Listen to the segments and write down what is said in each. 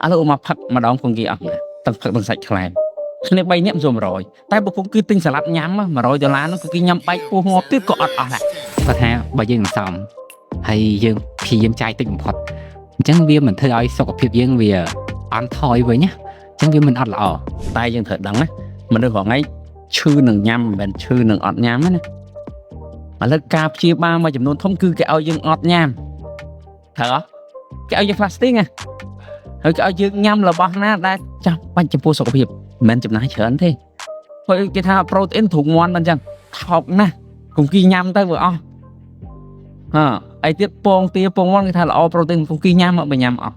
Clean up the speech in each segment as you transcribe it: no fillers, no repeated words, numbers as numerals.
ឥឡូវមកផឹកម្ដងគង្គីអស់ណាទឹកផឹកទាំងសាច់ខ្លែមគ្នា3នាក់មិន100តែបើគង្គីទិញសាឡាត់ញ៉ាំ100ដុល្លារនោះគឺគេញ៉ាំបែកពោះងាប់ទៀតក៏អត់អស់ដែរ គាត់ថាបើយើងសន្សំហើយយើងព្យាយាមចាយតិចបំផុតអញ្ចឹងវាមិនធ្វើឲ្យសុខភាពយើងវាអន់ថយវិញណាអញ្ចឹងវាមិនអត់ល្អ តែយើងត្រូវដឹងណាមនុស្សរាល់ថ្ងៃឈឺនឹងញ៉ាំមិនមែនឈឺនឹងអត់ញ៉ាំទេណាឥឡូវការព្យាបាលមួយចំនួនធំគឺគេឲ្យយើងអត់ញ៉ាំត្រូវអត់គេឲ្យយើង fasting ណាហើយគេឲ្យយើងញ៉ាំរបស់ណាដែលចាំបាច់ចំពោះសុខភាពមិនមែនចំណាយច្រើនទេព្រោះគេថា protein ទ្រូងមាន់មិនអញ្ចឹងថោកណាស់កុំគីញ៉ាំទៅវាអស់ហ៎អីទៀតពងទាពងមាន់គេថាល្អ protein កុំគីញ៉ាំមកបើញ៉ាំអស់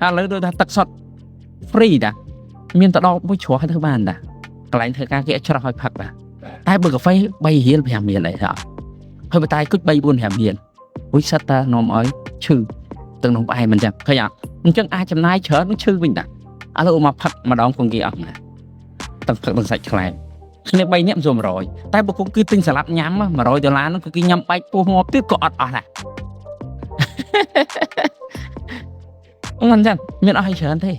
ហើយឥឡូវដូចថាទឹកសុទ្ធ free តាមានតដកមួយជ្រោះឲ្យធ្វើបានតាកន្លែងធ្វើការគេច្រោះឲ្យផឹកតាតែបើកាហ្វេ3រៀល5រៀលអីហ៎ហើយបើតែគុជ3 4 5រៀលអុយសិតតានាំឲ្យឈឺទាំងនំផ្អែមមិនចឹងឃើញអត់អញ្ចឹងអាចចំណាយច្រើននឹងឈឺវិញតាឥឡូវមកផឹកម្ដងគង្គីអស់ណាទឹកផឹកទាំងសាច់ខ្លែមគ្នា3នាក់មិន100តែបើគង្គីទិញសាឡាត់ញ៉ាំ100ដុល្លារនោះគឺគេញ៉ាំបែកពោះងាប់ទៀតក៏អត់អស់ដែរមិនចឹងមានអស់ឲ្យច្រើនទេ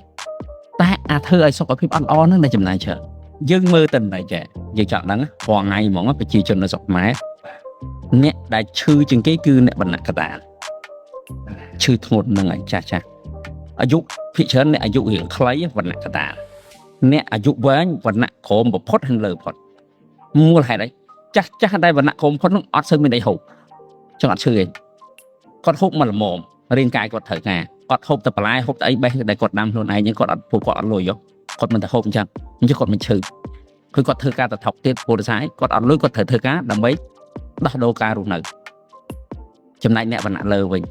តែអាធ្វើឲ្យសុខភាពអត់ល្អហ្នឹងដែលចំណាយច្រើនយើងមើលទៅមិនចេះយើងចង់ដឹងរាល់ថ្ងៃហ្មងប្រជាជននៅស្រុកខ្មែរអ្នកដែលឈឺជាងគេគឺអ្នកបណ្ណកតាឈឺធ្ងន់ហ្នឹងឯងចាស់ចាស់អាយុភាគច្រើនអ្នកអាយុរៀងខ្លីវណ្ណៈកតាអ្នកអាយុវែងវណ្ណៈក្រោមបំផុតហើយលើបំផុតមូលហេតុអីចាស់ចាស់ដែលវណ្ណៈក្រោមបំផុតហ្នឹងអត់សូវមានអីហូបចឹងអត់ឈឺទេគាត់ហូបមកល្មមរាងកាយគាត់ត្រូវការគាត់ហូបតែបន្លែហូបតែអីបេះដែលគាត់ដាំខ្លួនឯងហ្នឹងគាត់អត់ពួកគាត់អត់លុយគាត់មិនតែហូបអញ្ចឹងអញ្ចឹងគាត់មិនឈឺគឺគាត់ធ្វើការទៅថប់ទៀតពលិស័យគាត់អត់លុយគាត់ត្រូវធ្វើការដើម្បីដោះដូរការរស់នៅចំណែកអ្នកវណ្ណៈលើវិញ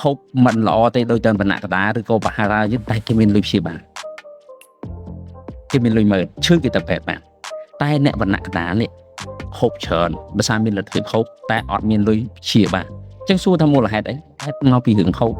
ហូបមិនល្អទេដូចតែវណ្ណៈកដាឬក៏បហារាយតែគេមានលុយព្យាបាលគេមានលុយមើលឈឺគេទៅពេទ្យបានតែអ្នកវណ្ណៈកដានេះហូបច្រើនបើសារមានលទ្ធភាពហូបតែអត់មានលុយព្យាបាលអញ្ចឹងសួរថាមូលហេតុអីហេតុមកពីរឿងហូប